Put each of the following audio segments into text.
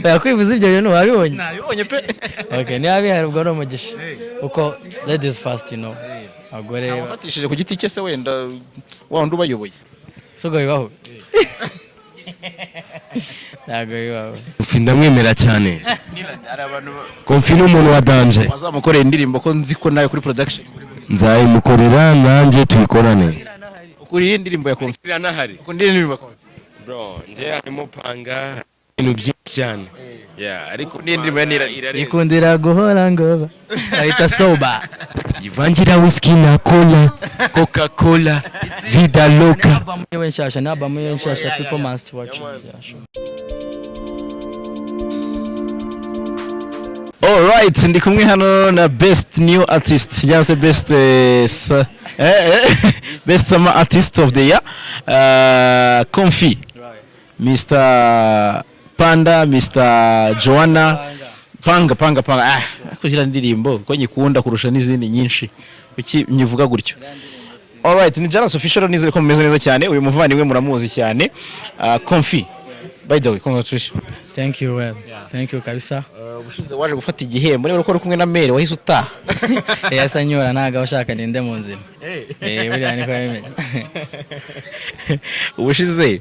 Oya, kwivuza ibyo bintu wabibonye? Nabibonye pe. Okay, niba bihari ubwo ni umugisha, kuko ladies first, abagore. Wafatishije ku giti cye se, wenda wa wundi ubayoboye? Si ubwo bibaho? Ntabwo bibaho. Confy ndamwemera cyane. Hari abantu Confy ni umuntu wa danger. Wazamukorera indirimbo, ko nzi ko nawe kuri production? Nzayimukorera nanjye tuyikorane. Ukuri iyi ndirimbo ya Confy? Iranahari. Ukunda iyi ndirimbo ya Confy? Bro, njye harimo panga ibintu byinshi cyane, yeah, ariko Ni indirimbo ya Nira. irarenze. Ikundira guhora ngo bahita soba. Ivangira whisky na cola, Coca Cola, vida loca. Album yiwe nshasha, ni album yiwe nshasha, people must watch it. Yeah, sure. Alright, ndi kumwe hano na best new artist cyangwa se best best summer artist of the year, Confy, Mr Panda, Mr Joanna Panga Panga Panga. Ah, kugira indirimbo ko nyikunda kurusha n'izindi nyinshi, kuki nyivuga gutyo? Alright, ni Jalas Official, nizere ko mumeze neza cyane. Uyu muvandimwe muramuzi cyane, Confy. By the way, congratulations. Thank you, well, thank you kabisa. Ubushize waje gufata igihembo, niba uri kumwe na mere wahise utaha. Yasa nyura, ntabwo aba ashaka ninde mu nzira. Buriya niko bimeze. Ubushize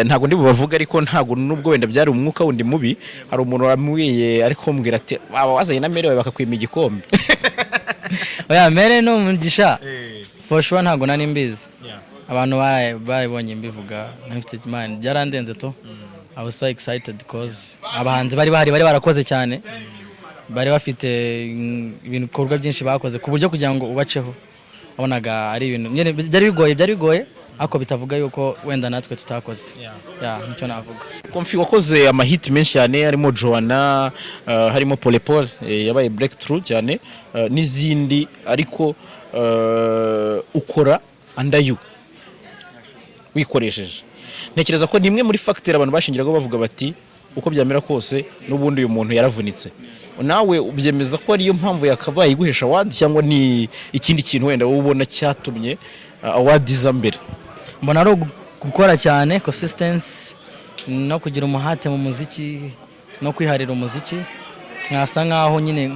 ntabwo ndi bubavuge, ariko ntabwo nubwo wenda byari umwuka wundi mubi, hari umuntu wamubwiye ariko mbwira ati waba wazanye na mere wawe bakakwima igikombe. Oya, mere ni umugisha for sure, ntabwo nari mbizi. Abantu bayibonye mbivuga nafite, man, byarandenze to. I was so excited because abahanzi bari bahari bari barakoze cyane, bari bafite ibikorwa byinshi bakoze, ku buryo kugira ngo ubaceho wabonaga ari ibintu nyine byari bigoye, byari bigoye, ariko bitavuga yuko wenda natwe tutakoze. Yeah, nicyo navuga. Confy, wakoze amahiti menshi cyane, harimo Joanna, harimo Pole Pole, yabaye breakthrough cyane, n'izindi, ariko ukora under you, wikoresheje. Ntekereza ko ni imwe muri facteur abantu bashingiraho bavuga bati uko byamera kose n'ubundi uyu muntu yaravunitse. Nawe ubyemeza ko ariyo mpamvu yakabaye iguhesha award, cyangwa ni ikindi kintu wenda wowe ubona cyatumye award iza mbere? Mbona ari gukora cyane, consistency, no kugira umuhate mu muziki, no kwiharira umuziki, nkasa nkaho nyine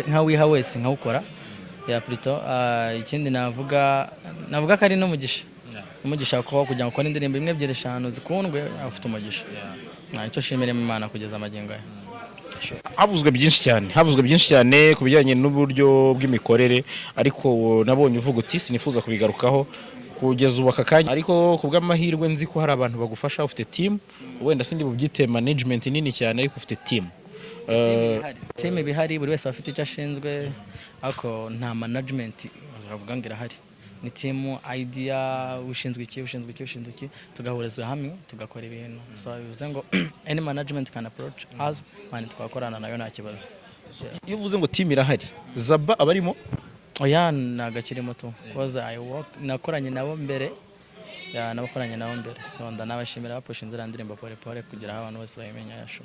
nkawiha wese nkawukora ya plutôt. Ikindi navuga ko ari n'umugisha, umugisha ko kugira ngo ukore indirimbo imwe, ebyiri, eshanu zikundwe, afite umugisha. Nta icyo nshimira Imana kugeza amagingo aya. Havuzwe byinshi cyane, havuzwe byinshi cyane ku bijyanye n'uburyo bw'imikorere, ariko nabonye uvuga uti sinifuza kubigarukaho kugeza ubu aka kanya. Ariko ku bw'amahirwe nzi ko hari abantu bagufasha, ufite team, wenda sindi bubyite management nini cyane, ariko ufite team. Team ibihari, buri wese aba afite icyo ashinzwe, ariko nta management bavuga ngo irahari. Ni team idea, ushinzwe iki, ushinzwe iki, ushinzwe iki, tugahurizwa hamwe tugakora ibintu. So bivuze ngo any management can approach us, man, twakorana nayo nta kibazo. Iyo uvuze ngo team irahari, Zaba abarimo? Oya, ntabwo akiri muto, cause I work, nakoranye nabo mbere ya, nabakoranye nabo mbere, so ndanabashimira, bapusha inzira ndirimbo Pole Pole kugira aho abantu bose bayimenya yasho.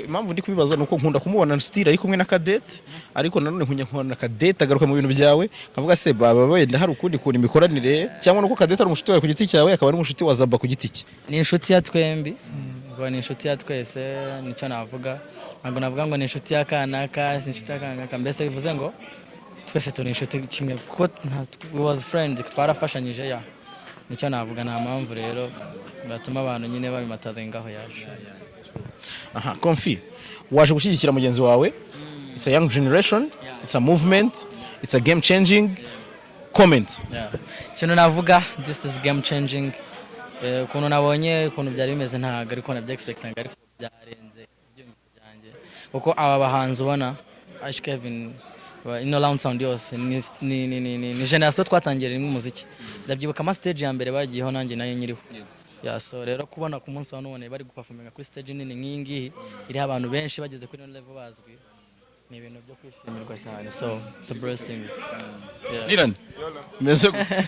Impamvu ndi kubibaza ni uko nkunda kumubona still ari kumwe na Cadette, ariko nanone nkunya nkubona Cadette agaruka mu bintu byawe, nkavuga se baba wenda hari ukundi kuntu imikoranire, cyangwa nuko Cadette ari umushuti wawe ku giti cyawe, akaba ari umushuti wa Zaba ku giti cye? Ni inshuti ya twembi, ngo ni inshuti ya twese, nicyo navuga. Ntabwo navuga ngo ni inshuti ya kanaka, si inshuti ya kanaka, mbese bivuze ngo twese turi inshuti kimwe, kuko we was friend, twarafashanyije ya, nicyo navuga. Nta mpamvu rero batuma abantu nyine babimataringaho yaje. Aha, Confy, waje gushyigikira mugenzi wawe. It's a young generation, it's a movement, it's a game changing comment. Yeah. Ikintu navuga, this is game changing. Ukuntu nabonye ukuntu byari bimeze, ntabwo ariko nabyo expecting, ariko byarenze ibyiyumviro byanjye, kuko aba bahanzi ubona, Ash Kevin, ino round sound yose ni generation twatangiye rimwe umuziki. Ndabyibuka ama stage ya mbere bagiyeho nanjye nayo nyiriho. Yeah, so rero kubona ku munsi wa none bari guperforminga kuri stage nini nk'iyi ngiyi iriho abantu benshi bageze kuri ino level bazwi, ni ibintu byo kwishimirwa cyane, so it's a blessing. Yeah. Niran meze gute?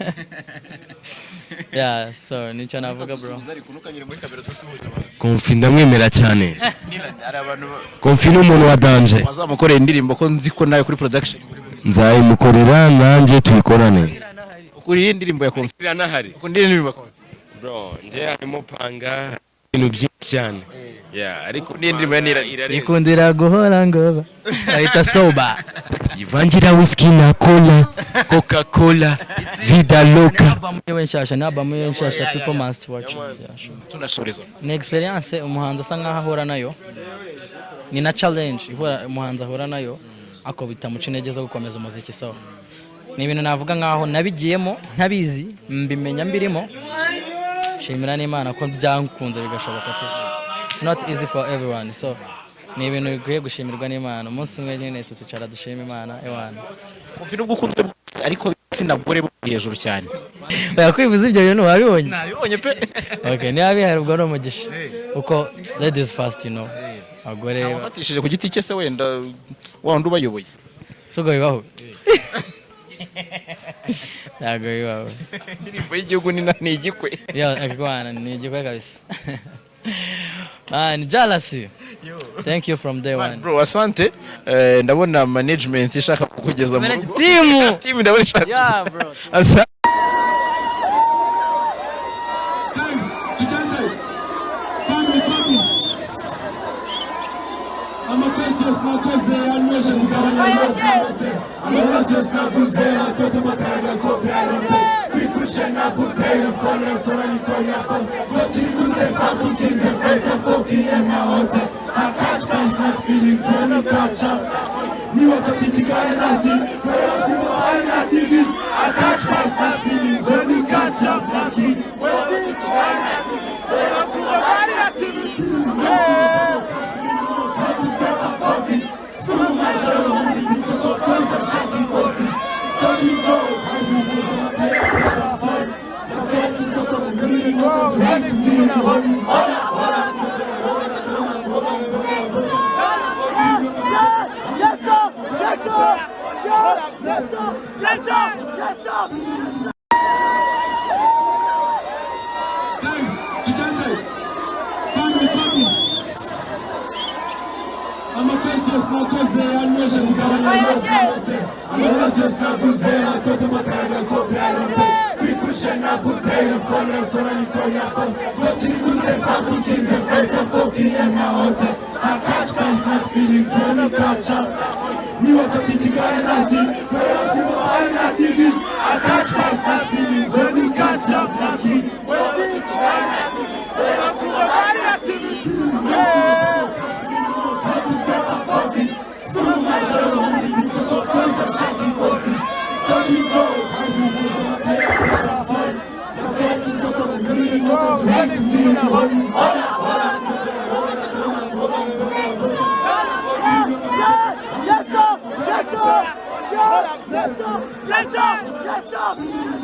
Yeah, so nicyo navuga, bro. Confy ndamwemera cyane. Confy ni umuntu wa danger. Wazamukorera indirimbo, ko nzi ko nawe kuri production? Nzayimukorera nanjye tuyikorane. Ukuri iyi ndirimbo ya Confy? Iranahari. Ukunda iyi ndirimbo ya Confy? Bro, njye harimo panga. Ibintu byinshi cyane. Yeah, ariko Ni indirimbo ya Nira. irarenze. Ikundira guhora ngoba ahita soba. Ivangira whisky na cola, Coca Cola, Vida Loca. Album yiwe nshasha, ni album yiwe nshasha, people must watch it. Yeah, sure. Tunasoreza. Ni experience umuhanzi asa nkaho ahura nayo, ni na challenge ihura umuhanzi ahura nayo, ako bitamuca intege zo gukomeza umuziki. So ni ibintu navuga nkaho nabigiyemo ntabizi, mbimenya mbirimo. Shimira n'Imana ko byankunze bigashoboka tu. It's not easy for everyone, so ni ibintu bikwiye gushimirwa n'Imana. Umunsi umwe nyine tuzicara dushima Imana, ewana. Kumva nubwo ukunzwe, ariko igitsina gore bo hejuru cyane. Oya, kwivuza ibyo bintu wabibonye? Nabibonye pe. Okay, niba bihari ubwo ni umugisha, kuko ladies first, abagore. Wafatishije ku giti cye se, wenda wa wundi ubayoboye? Si ubwo bibaho? Ntabwo bibaho. Indirimbo y'igihugu ni igikwe. Yeah, akwana ni igikwe kabisa. Man, jealousy. Thank you from day one. Bro, asante. Ndabona management ishaka kukugeza mu rugo. Team. Team ndabona ishaka. Yeah, bro. Asa. Guys, together, family, families. Amakosa yose nakoze yanyeje kugabanya ibibazo. Amakosa yose naguze atote makaraga ko byarute kwikushe nabuze telefone yasora nikoni yakoze bakiri kuri twabukinze flight ya 4 pm na hotel. I catch fans, not feelings when we catch up. Niba fata ikiganiro nasi I catch fans, not feelings when we catch up, lucky. Yes, sir! Yes, sir! Yes, sir! Yes, sir! Yes, sir! Guys, together, family, families. Amakosa yose nakoze yanyeje kugabanya ibibazo. Amakosa yose naguze atote makaraga ko byarute kwikushe nabuze telefone yasora nikoni yakoze bakiri kuri twabukinze flight ya 4 pm na hotel. I catch fans, not feelings when we catch up. Niba fata ikiganiro nasi I catch fans, not feelings when we catch up, lucky. Yes, sir! Yes, sir! Yes, sir! Yes, sir! Yes, sir!